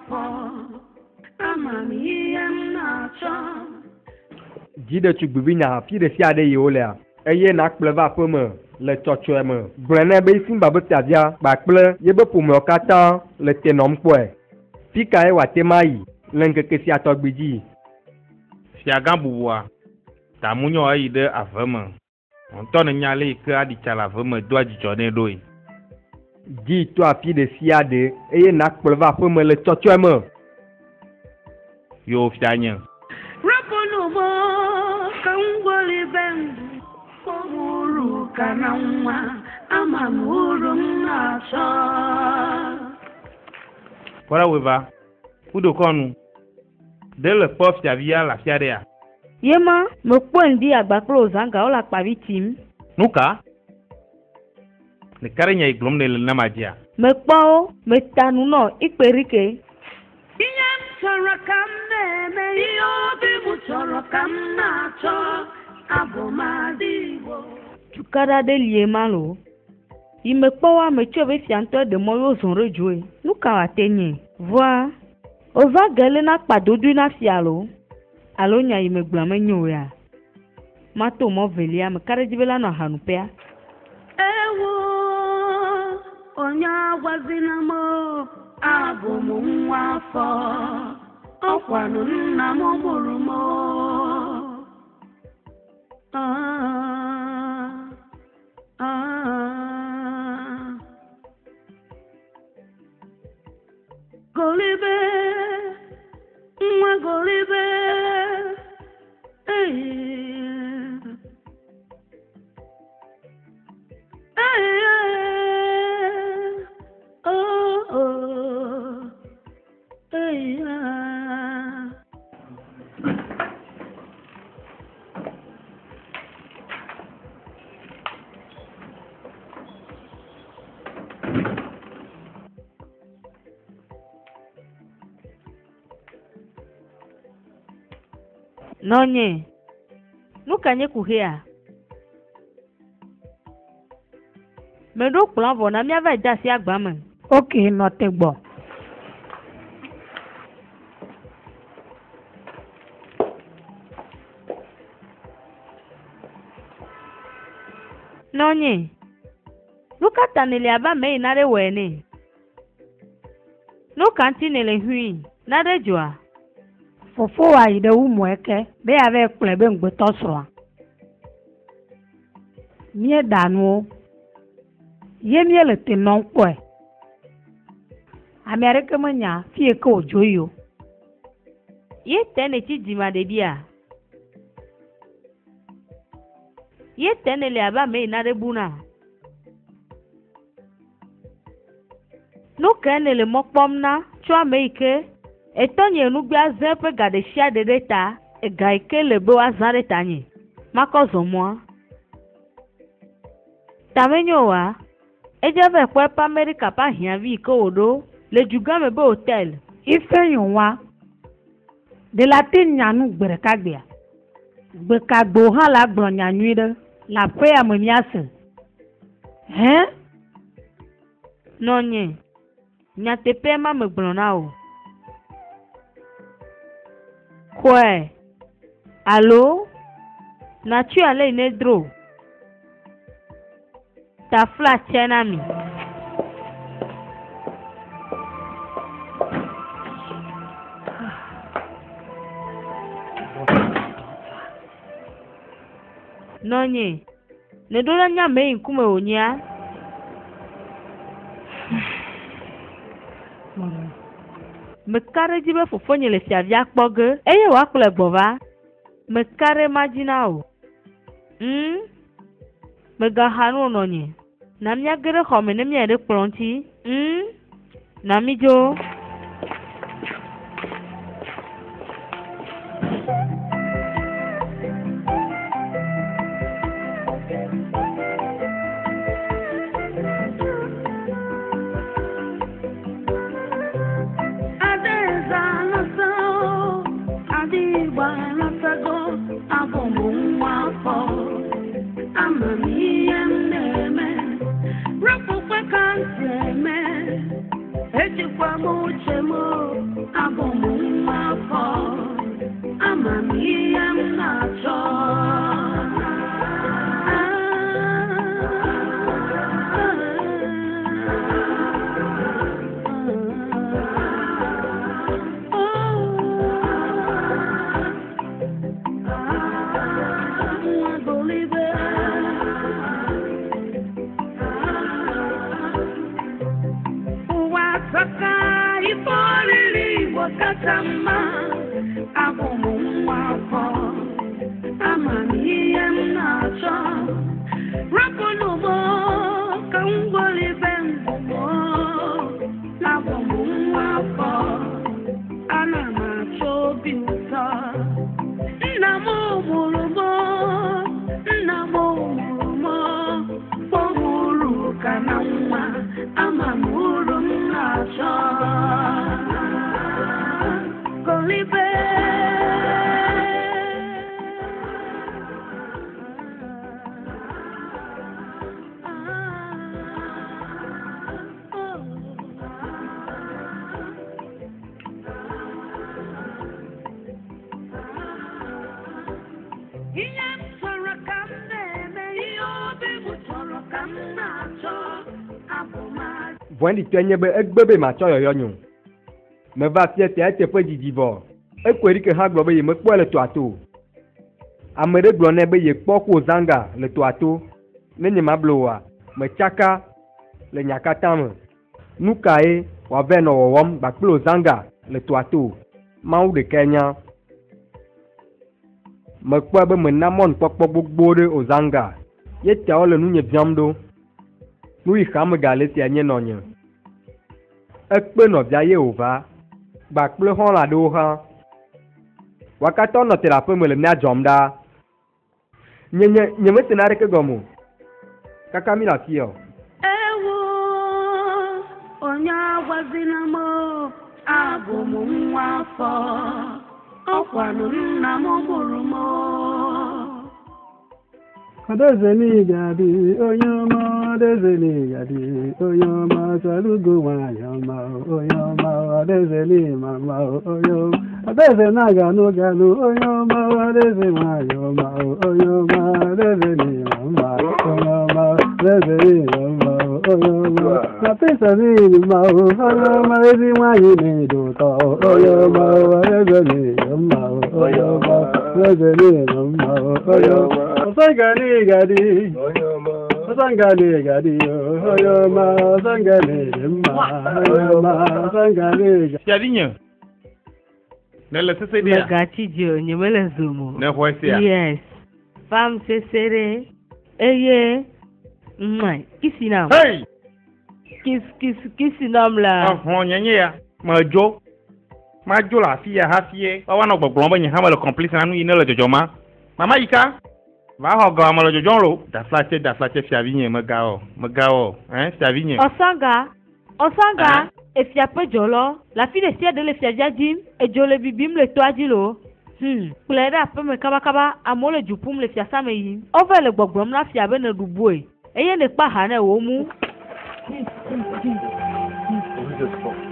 afọ. Ama m ihe m na-achọ. Dzi ɖetugbivi nya afi ɖe sia ɖe yi wolea, eye nàkplɔe va aƒeme le tsɔtsɔe me. Gblɔe nɛ be Simba be fiavia kpakple yebe ƒomeawo katã le te nɔm kpɔe. Fi kae wòate ŋu ayi le ŋkeke sia tɔgbi dzi? Fiagã bubua, Tamunyɔ eyi ɖe ave me. Ŋutɔ nènya ale yi ke aɖi tsa le ave me doa dzidzɔ nɛ ɖoe. Dzi to afi ɖe sia ɖe eye nàkplɔe va aƒeme le tsɔtsɔe me. Yoo fianye. Rapụnụ m ka m gwolibe ndụ. Ọ bụ uru ka na nwa, ama m uru m na-achọ. Kpɔ ɖa wòe va. Ƒu ɖokɔ nu. Ɖe le kpɔ fiavia le afi aɖea? Ye ma, mekpɔe ŋdi agba kple wòzãga wole akpavi tim. Nu ka? Ɖeka ɖe nya yi gblɔm nèle nam adzia? Mekpɔ wo, meta nu nɔ ikperike. Ihe m chọrọ ka m na-eme, ihe obi m chọrọ ka m na-achọ. Abụ m ada Igbo. Tukaɖa ɖe lie ma lo. Yi mekpɔ woa, metsɔe be fia ŋutɔ ɖe mɔ yewo zɔ ɖe dzoe. Nu ka wòate nye? Vɔa, wòva ge le na kpadodoe na fia lo. Alo nya yi megblɔa menyo o ya. Mato mɔ velia, meka ɖe edzi be la nɔ ahanuƒea. Ewo, onye agwazina m, abụ m nwa afọ. Ọkwanụ nna m mụrụ m. Ah, ah. Golibe, nwa golibe. Ee. Ee, oh, oh. Ee, ah. Nɔnye, nu ka nye kuxia? Meɖo kplɔ̃ vɔ na míava yi de asi agba me. Ok, nɔ te gbɔ. Nɔnye, nu ka ta nèle abe ame yi naɖe wɔe ene? Nu ka ŋuti nèle hui? Naɖe dzɔa? Fofowa yi ɖe wu mɔ eke be yeava kplɔe be ŋugbetɔ srɔ̃a. Míeɖa nuwo. Ye míele te nɔm kpɔe. Ame aɖeke menya fi yi ke wòdzo yi o. Ye te nètsi dzimaɖeɖia? Ye te nèle abe ame yi naɖe buna? Nu kae nèle mɔ kpɔm na tso ame yi ke etɔnye nugbea zẽ eƒe ga ɖe sia ɖe ɖe ta, ega yi ke le be woazã ɖe tanye. Makɔ zɔ mɔa. Ta menyo oa? Edze va kpɔ eƒe Amerika ƒe ahiãvi yi ke wòɖo le dugã me be hotel. Ife nyɔnua, ɖe la te nya nu gbe ɖeka gbea. Gbe ka gbe wò hã la gblɔ nya nyui ɖe le aƒe ya me míase. Hɛn? Nɔnye, nyateƒe ma megblɔ na wò. Xɔe alo nàtsɔe ale yi ne dro. Tafla tsɛ na mi. Nɔnye, nèɖo ɖe nye ame yi ŋkume wònyea? Meka ɖe edzi be fofonye le fiavia kpɔ ge eye wòakplɔe gbɔ va. Meka ɖe ma dzi na wò. Mègaxa nu o nɔnye. Na míage ɖe xɔ me ne míayi ɖe kplɔ̃ ŋuti. Na mídzo. Adaeze alọta o, ada Igbo alọtago, abụ m nwa afọ. Ama m ihe m na-eme, rapụkwa ka m si eme. Ejikwa m uche m o, Ife oriri Igbo kacha mma. Abụ m nwa afọ, ama m ihe m na-achọ. Rapụnụ m ka m gwolibe ngwugwo. Abụ m nwa afọ, ana m achọ obi ụtọ. Nna m mụrụ m, nna m mụrụ m, kpọmụrụ ka na nwa, ama m uru m na-achọ. Golibe. Ihe m chọrọ ka m na-eme, ihe obi m chọrọ ka m na-achọ, abụ m Vɔ̃ɖitɔe nye be egbe be matsɔ yɔyɔ nyo. Meva fia sia eteƒe didi vɔ. Ekoe ɖi ke hã gblɔ be yemekpɔe le tɔa to o. Ame ɖe gblɔ nɛ be yekpɔ ko zanga le tɔa to. Ne nye mable oa, metsaka le nya katã me. Nu kae wòava nɔ wɔwɔm gbakple Ozanga le tɔa to? Mawu ɖekae nya. Mekpɔe be mena mɔnukpɔkpɔ gbogbo ɖe Ozanga. Ye tawo le nunye biam ɖo. Nu yi xam megale sia nye nɔnye. Ekpe nɔvia ye wòva gbakple xɔlɔ̃ aɖewo hã. Wo katã wonɔ te le aƒeme le mía dzɔm ɖaa. Nye nye nyemese naneke gɔme o. Kaka mi le afi ya o. Ewo, onye agwazina m, abụ m nwa afọ, ọkwanụ nna m mụrụ m. Adaeze n'ịga-adị onye ọma, adaeze n'ịga-adị onye ọma, salugo nwanyị ọma, onye ọma, adaeze n'ịma mma, onye ọma, adaeze na-aganụ ganụ, onye ọma, adaeze nwanyị ọma, onye ọma, adaeze n'ịma mma, onye ọma, adaeze n'ịma mma, onye ọma, na pisa n'ịdị mma, onye ọma, ezi nwanyị na-ịdị ụtọ, onye ọma, adaeze n'ịdị mma, onye ọma, adaeze n'ịdị mma, onye ọma. Ọsangani gadi, ọsangani gadi, onye ọma, ọsangani dị mma, onye ọma, ọsangani gadi. Fiavinye. Ne le sese ɖea? Megatsi dzi o, nyemele zom o. Ne xɔe sea? Yes. Fam sese ɖe eye mɔe kisi nam. Hey! Kis kis kisi nam la. Exlɔ̃ nye nye ya. Medzo. Madzo le afi ya hafi woava nɔ gbɔgblɔm be nye hã mele complice na nu yi ne le dzɔdzɔm ma. Mama yi ka? Va xɔ ga me le dzɔdzɔm lo. Daflatse daflatse fiavinye megawɔ megawɔ ɛn fiavinye. Ɔsanga ɔsanga efia ƒe dzɔlɔ le afi ɖe sia ɖe le fiavia dzim. Edzo le bibim le toa dzi lo. Kplɔe ɖe aƒeme kabakaba amewo le du ƒum le fiasa me yim. Wova le gbɔgblɔm na fia be neɖu boe eye nekpa ha ne wò mu.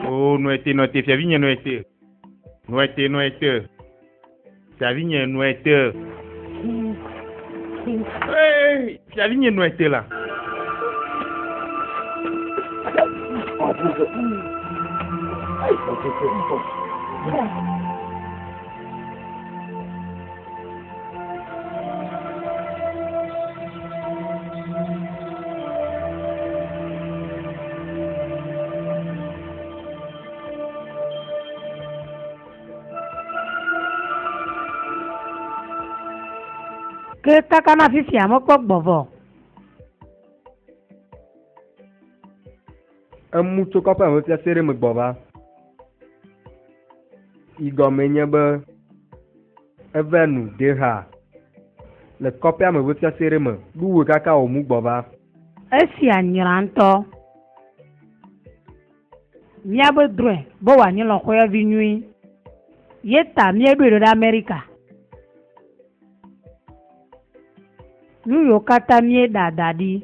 O nɔete nɔete fiavinye nɔete. Nɔete nɔete. Fiavinye nɔete. Hey, fiavinye nɔete la. Ke kaka na fifia mekpɔ gbɔvɔ. Emu tso kɔƒe me fiase ɖe me gbɔ va. Yi gɔme nye be eve nu de ha le kɔƒea me ƒe fiase ɖe me ɖuwɔe kaka wòmu gbɔ va. Esia nyra ŋutɔ. Míabe drɔ̃e be wòanyi lɔ̃xoyavi nyui. Ye ta míeɖoe ɖo ɖe Amerika. Nu yiwo katã míeɖa da ɖi.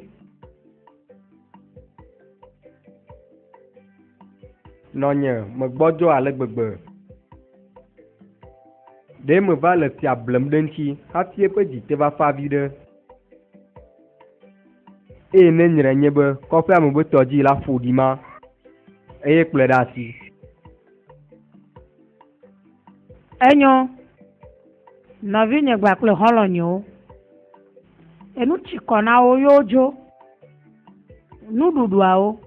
Nɔnye megbɔdzɔ ale gbegbe. Ɖe meva le fia blem ɖe ŋuti hafi eƒe dzi te va fa vi ɖe. Eye ne nyre nye be kɔƒea me be tɔdzi la ƒo ɖi ma eye kplɔe ɖe asi. Enyo, nɔvinye gbakple xɔlɔ̃nyewo. Enu tsi kɔ na wo yewo dzo. Nuɖuɖuawo,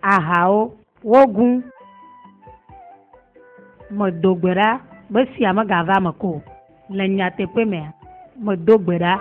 ahawo, wogu. Medo gbe ɖa be sia megava eme ko o. Le nyateƒe mea, medo gbe ɖa.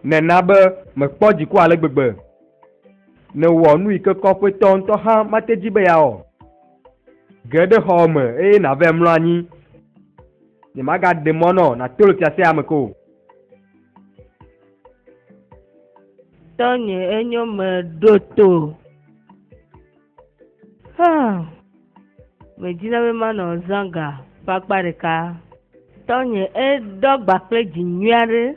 Nena be mekpɔ dziku ale gbegbe. Nèwɔ nu yi ke kɔƒetɔ ŋutɔ hã mate dzi be yeawɔ. Ge ɖe xɔ me eye nàvae mlɔ anyi. Nyemagaɖe mɔ nɔ nàto le fiasea me ko o. Tɔnye enyo meɖo to. Hã, medina be manɔ zãga ƒe akpa ɖeka. Tɔnye eɖɔ gba kple dzi nyui aɖe.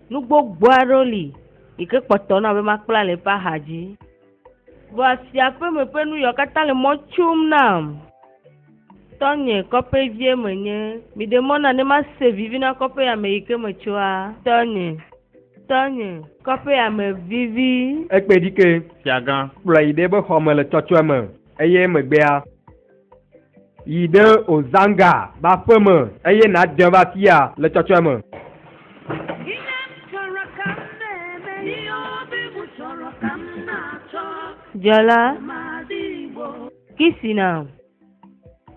Nu gbogbo aɖewo li yi ke kpɔtɔ na be makpla le eƒe axa dzi. Vɔa fiaƒeme ƒe nu yawo katã le mɔ tsom nam. Tɔnye kɔƒevie menye. Miɖe mɔ na ne mase vivi na kɔƒe ya me yi ke metsoa. Tɔnye, tɔnye, kɔƒe ya me vivi. Ekpe ɖi ke. Fiagã. Kplɔe yi ɖe eƒe xɔ me le tsɔtsɔe me eye megbea yi ɖe Ozanga ƒe aƒe me eye nàdɔe va afia le tsɔtsɔe me. Ihe m chọrọ ka m na-eme, ihe obi m chọrọ ka m na-achọ. Dzɔla, Madị Igbo. kisi nam.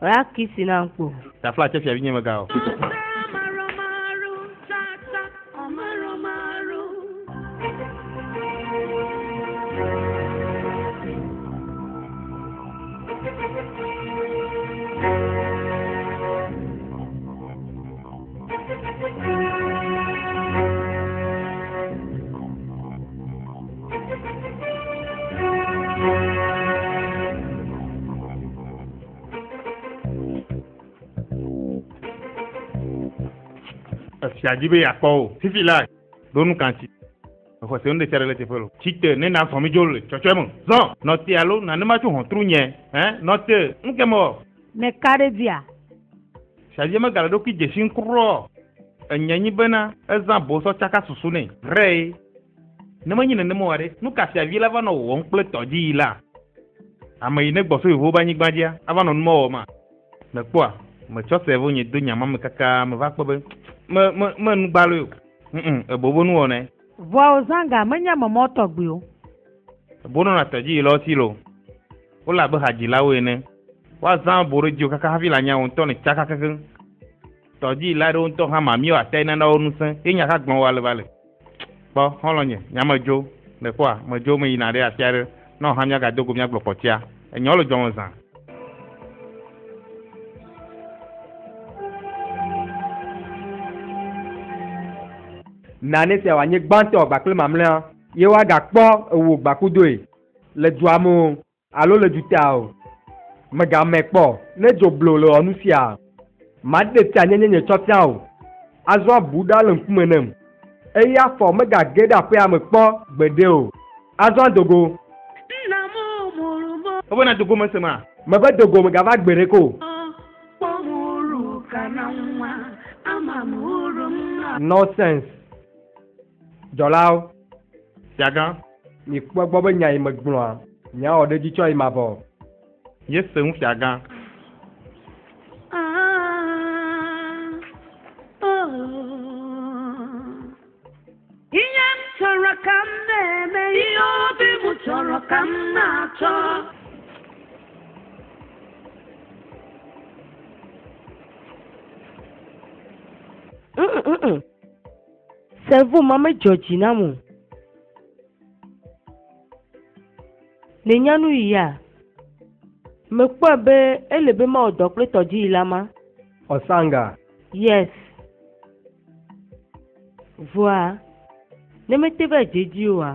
Oya kisi nam kpo. Tafla tse fiavi nye mega o. Amaromaru, tata, ọmaromaru. Efia dzi be yeakpɔ o. Fifi la, ɖo nu kan tsi. Exɔ se nu ɖe sia ɖe le teƒe lo. Tsi te ne na zɔn mi dzo le tsɔtsɔe me. Zɔn! Nɔ te alo nane ma tso hɔntru nye. Hɛn? Nɔ te. Nu ke mewɔ? Ne ka ɖe dzia? Fiavia megale ɖokui dzesi ŋkurɔ. Enye nyi bena ezã bo sɔ tsaka susu nɛ. Rɛ. Ne menyi nenema oa ɖe, nu ka fiavi la va nɔ wɔwɔm kple tɔdziyi la? Ame yi ne gbɔ so yevuwo be anyigba dzia, ava nɔ numɔ wɔma. Mekpɔa, metsɔ sevo nye do nyama me kaka meva kpɔ be me me me nugbaloe o. Mm ebo be nuwɔnae. Vɔa Ozanga menye ame mɔ tɔgbi o. Ebo nɔna tɔdziyi la si lo. Wole abe hadzilawo ene. Woazã bo ɖe dziwò kaka hafi le anya wò ŋutɔ ne tsaka kekeŋ. Tɔdziyi la ɖewo ŋutɔ hã mamiwo ate nana wo ŋusẽ ye nya ka gblɔm woale va le. Kpɔ xɔlɔ̃nye, nya medzo. Ne kpɔa, medzo meyina ɖe afi aɖe. Ne wò hã míagado go míagblɔ kpɔtia. Enyawo le dzɔme zã. Nane sia wòanye gbãtɔ gbakple mamlɛa ye woagakpɔ ewò gbakudoe le dua me o alo le duta o. Megame kpɔ ne dzo blo le wɔ nu sia. Maɖe fianyenye nye tsɔ fia o. Azɔ abu ɖa le ŋkume nem. Eye afɔ megage ɖe aƒea me kpɔ gbeɖe o. Azɔ dogo. Nna m mụrụ m Ebe na dogo mese ma. Mebe dogo megava gbeɖe ko. kpọ m uru ka na nwa ama m uru m na Nonsense. Dzɔlawo, Fiagã, mikpɔ gbɔ be nya yi megblɔa, miawɔ ɖe edzi tsɔ yi mavɔ. ye se ŋu fiagã. Ah, oh. Ihe m chọrọ ka m na-eme, ihe obi m chọrọ ka m na-achọ. Cerveau ma medzɔ dzi nam o. Le nyanu yia, mekpɔe be ele be mawɔ dɔ kple tɔdziyi la ma. Ɔsanga, Yes. Vɔa, ne mete va dze dzi oa,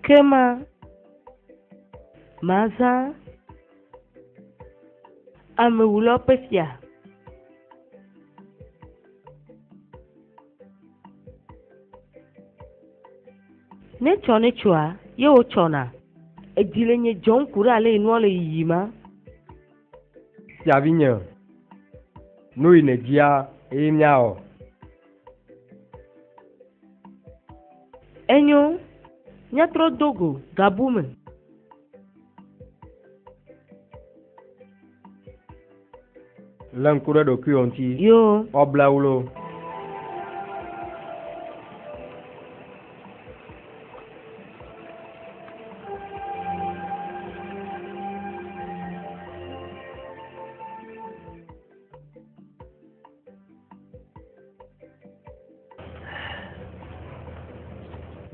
ke ma mazã amewulawo ƒe fia. Ne tsɔ ne tsɔa, ye wotsɔna. Edzi le nye dzɔm ku ɖe ale yi nua le yiyima. fiavi nye. Nu yi nèdzia eye míawɔ. Enyo, míatrɔ do go gabu me. Lé ŋku ɖe ɖokuiwò ŋuti. Yo. Ɔbla wlo.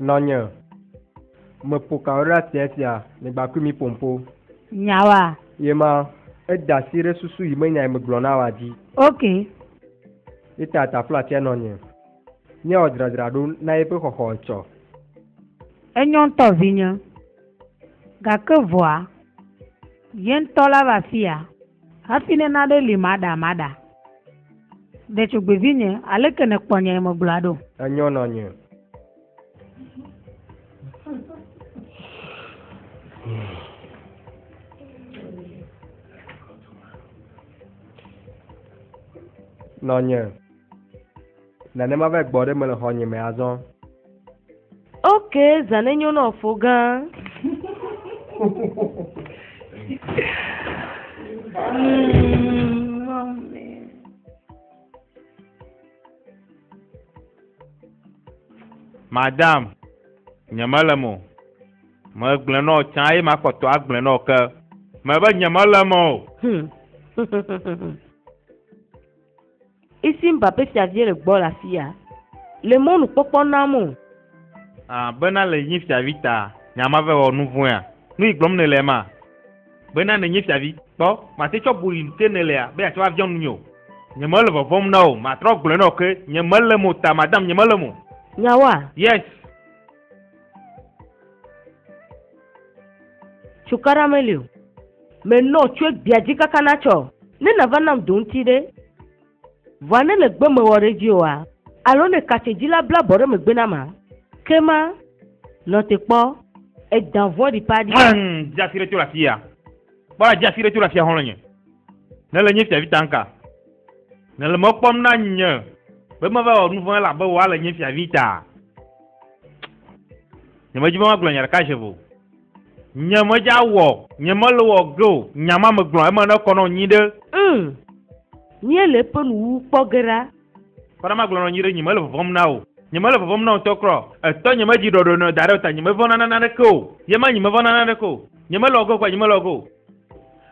Nɔnye, meƒo ka ɖe atia sia, megbakui mi ƒomƒo. Nyawa. Ye ma, eda asi ɖe susu yi menya yi megblɔ na wa dzi. Ok. Ye ta taflatse nɔnye. Míawɔ dzradzraɖo na yeƒe xɔxɔ etsɔ. Enyo ŋutɔ vinye. Gake vɔa, ye ŋutɔ la va fia. Hafi ne naɖe li maɖa maɖa. Ɖetugbivinye, aleke nèkpɔ nya yi megblɔa ɖo? Enyo nɔnye. Nɔnye, nenema va gbɔ ɖe me le xɔnye me azɔ. Ok, zã nenyo na fo gã. Madam, nyemele me o. Megblẽ na wò tsã eye makpɔtɔ agblẽ na wò ke. Mebe nyemele me o. Isi Mbappe fiavie le gbɔ le afi ya. Le mɔnukpɔkpɔ nam o. Ah, bena le nyi fiavi ta, nya ma va wɔ nu vɔ̃a. Nu yi gblɔm nèle ema. Bena nènye fiavi. Kpɔ, mate tsɔ bu yi te nèlea be yeatsɔ va fiɔ nu nye o. Nyemele vɔvɔ̃m na wò, matrɔ gblɔe na wò ke nyemele me o ta, madam, nyemele me o. Nyawoa? Yes. Tsukaɖa meli o. Menɔ tso egbea dzi kaka natsɔ. Ne nava nam do ŋuti ɖe. Vɔa ne le gbe mewɔ ɖe dzi oa, alo ne katse dzi la bla bɔ ɖe megbe na ma. Kema, nɔ te kpɔ. Edã vɔ̃ɖi pa ɖi. Dzi asi ɖe tso le afi ya. Kpɔ ɖa, dzi asi ɖe tso le afi ya xɔlɔ̃ nye. Ne le nye fiavi ta ŋka. Ne le mɔ kpɔm na nye be meva wɔ nu vɔ̃ elabe wòa le nye fiavi ta. Nyemedzi be magblɔ nya ɖeka zi eve o. Nye medza wɔ, nye mele wɔ ge o. Nya ma megblɔ eme ne kɔ nɔ nyi ɖe. Míele eƒe nuwuwu kpɔ ge ɖa. Kpɔ ɖa magblɔ nɔ nyi ɖe, nye mele vɔvɔ̃m na o. Nye mele vɔvɔ̃m na o ŋutɔ krɔ. Etɔ nye medzi ɖɔɖɔ nɔ da ɖe o ta nye mevɔ̃na na naneke o. Ye ma nye mevɔ̃na na naneke o. Nye mele wɔ ge o kpa nye mele wɔ ge o.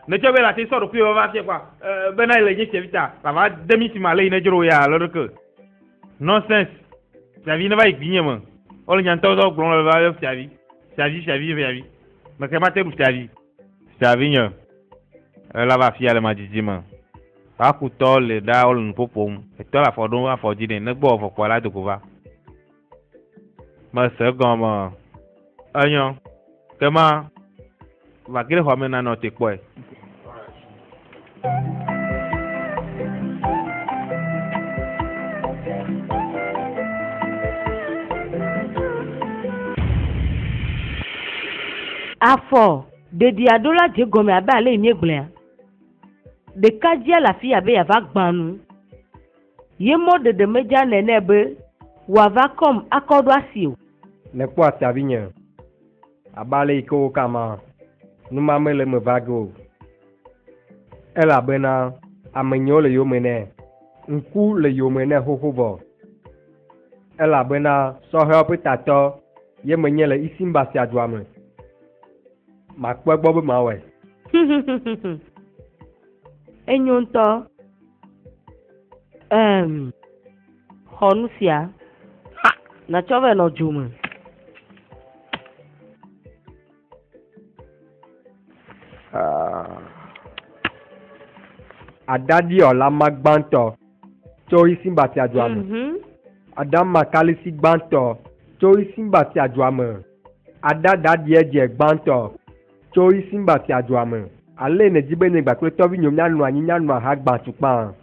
Ne tsɔ be le ate sɔ ɖokuiwò va fia kpa, bena le nye fiavi ta, lava de mi si ma le yi ne dzro ya alo ɖeke. Nonsense. Fiavi ne va yi gbi nye me. Wole nya ŋutɔ gblɔm le va yɔ fiavi. Fiavi, fiavi, fiavi. Meke mate ɖu fiavi. Fiavi nye. Ela va fia le madzidzi me. Akutɔ le ɖa wole nu ƒoƒom. Etɔ le afɔ ɖom afɔ dzi nɛ. Negbe wɔ vɔ kpɔ la do go va. Mese gɔme. Enyo. Kema va ge ɖe xɔ me na nɔ te kpɔe. Afɔ ɖeɖi aɖo la dze gɔme abe ale yi míegblɔea. Ɖekadzia le afi abe yeava gbã nu. Ye mɔɖeɖe medza nɛ be wòava kɔm akɔ ɖo asi o. Nekpɔ afiavi nye. Abe ale yi ke wo kama, numa mele eme va ge o. Elabena ame nyewo le yome nɛ. Ŋku le yome nɛ xoxo vɔ. Elabena sɔhɛwo ƒe tatɔ ye menye le Isimba fiadua me. Makpɔ egbɔ be mawɔe. Enyo ŋutɔ. Xɔ nu sia. Natsɔ vɛ nɔ dzo me. Adaɖiwɔla ma gbãtɔ tso Isimba fiadua me. Adamakalisi gbãtɔ tso Isimba fiadua me. Adadaɖiedze gbãtɔ tso Isimba fiadua me. Ale nèdi be nye kple tɔvinyewo míanɔ anyi míanɔ aha gbã tukpã.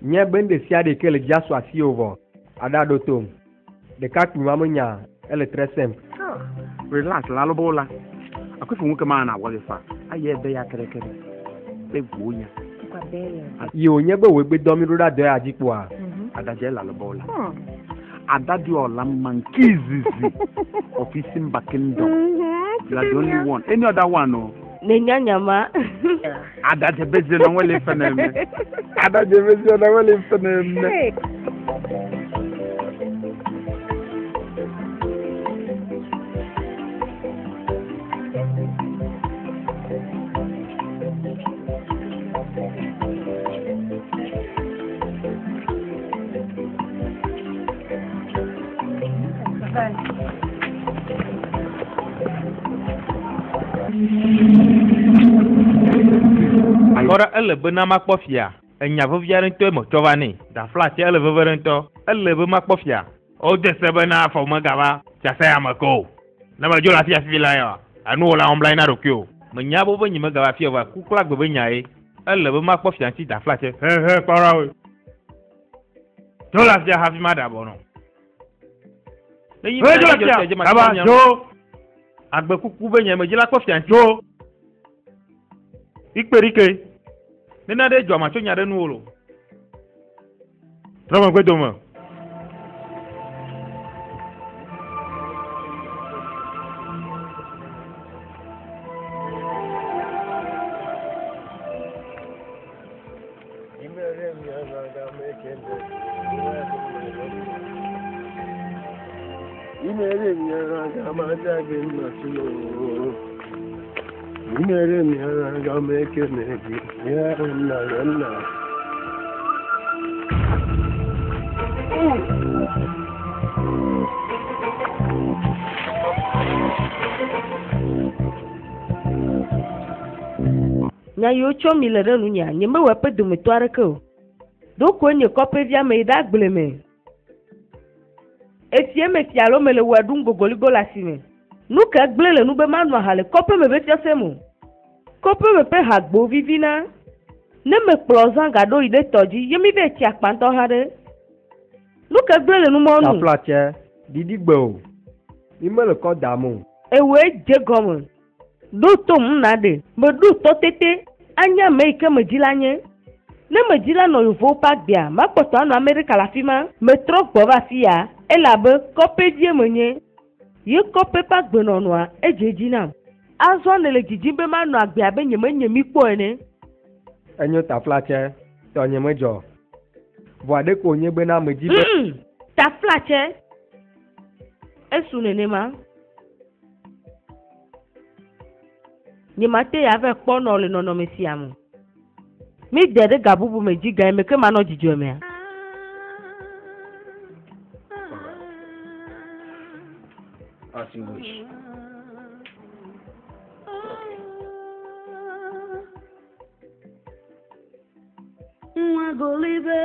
Nye be nu ɖe sia ɖe ke le dzi asu asiwò vɔ. Aɖa ɖo tom. Ɖekakpui ma menya, ele très simple. Relax, lalobo la. Akwefu nwoke ma na-agwa gị fa. Ayi ebe ya kerekere. Egbuo ya. Yi wònye be wòe gbe dɔ mi ɖo ɖa dɔ ya dzi kpoa? Adaje lalobo la. Ada dị ọla mma nke izizi of Isimba Kingdom. You are the only one. Any other one o? Nenyanyama. Ada jebezie na nwele ife na-eme. Ada jebezie na nwele ife na-eme. Kɔɖe ele bena makpɔ fia. Enya vevi aɖe ŋutɔe metsɔ va nɛ. Daflatse ele veve ɖe ŋutɔ. Ele be makpɔ fia. Wode se bena afɔ megava fiase ya me ke o. Ne medzo le afi afi la ya, enu wòle wɔm la yi na ɖokui o. Menya bo be nye megava fia o va ku kple agbe be nya ye. Ele be makpɔ fia ŋuti daflatse. Hehe kpɔ ɖa woe. Dzo le afia hafi maɖe abɔ nɔ. Ne nyi be Dzo le afia. dze ma Kaba, nya. dzo. Agbe kuku be nye medzi la kpɔ fia ŋuti. Dzo. Ikperike. Nena ɖe dzɔ matso nya ɖe nu o lo. Trɔ megbe dome. Nya yiwo tsɔ mi le ɖe nunya, nyemewɔ eƒe dometɔ aɖeke o. Ɖokoe nye kɔƒevia me yi ɖe agble me. Efie me fia alo mele wɔe ɖum gogoligo le asime. Nu ke gblẽ le nu be manɔ aha le kɔƒe me be fiase me o. Kɔƒe me ƒe hagbo vivina. Ne mekplɔ zã gaɖo yi ɖe tɔ dzi, ye mi va tsi akpantɔ hã ɖe. Nu ke gblẽ le numɔ nu. Taflatse, ɖiɖi gbe o. Mi mele kɔ dam o. Ewoe dze gɔme. Ɖo tom na ɖe. Meɖo tɔ tete. Anya ame yi ke medzi la nye. Ne medzi la nɔ yevuwo ƒe agbea, makpɔtɔ anɔ Amerika le afi ma. Metrɔ gbɔ va afi ya elabe kɔƒevie menye. Ye kɔƒe ƒe agbenɔnɔa edze edzi nam. Azɔ nele dzidzim be manɔ agbe abe nyemenye mi kpɔ ene. Enyo taflatse, tɔnye medzɔ. Vɔa ɖeko wònye bena medzi be. Taflatse. Esu nenema. Nyemate ya va kpɔ nɔ le nɔnɔme sia me. Mi de ɖe ga bubu me dzi ga me ke manɔ dzidzɔ mea. As you wish. Nwa golibe.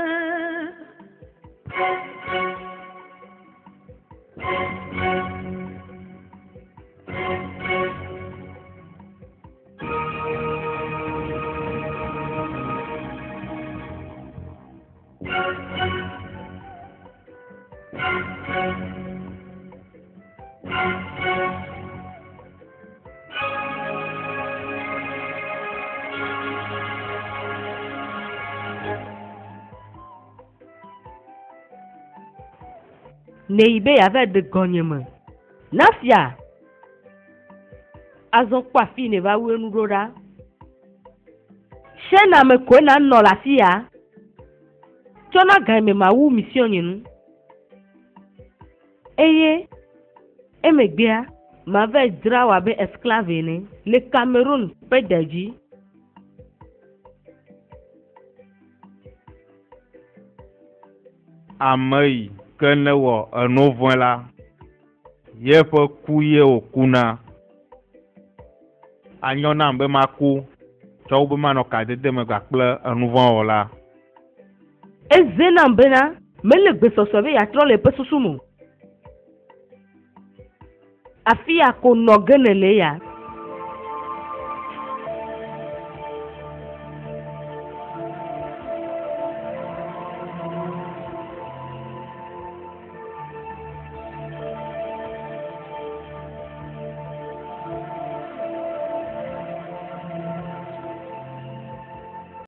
Ne yi be yeava ɖe gɔnye me. Nafia. Azɔ kpɔ afi ne va wu enu ɖo ɖa. Sena me koe na nɔ le afi ya. Tsɔna ga me ma wu mission nye nu. Eye emegbea ma va dzra wò abe esclave ene le Cameroon ƒe de dzi. Ame yi ke ne wɔ enu vɔ̃e la, yeƒe ku ye wòkuna. Anyɔ nam be maku tsɔ wu be manɔ kadede me kpakple enuvɔ̃wɔla. Eze nam bena mele gbesɔsɔ be yeatrɔ le eƒe susu me o. Afi ya ko nɔ ge nèle ya.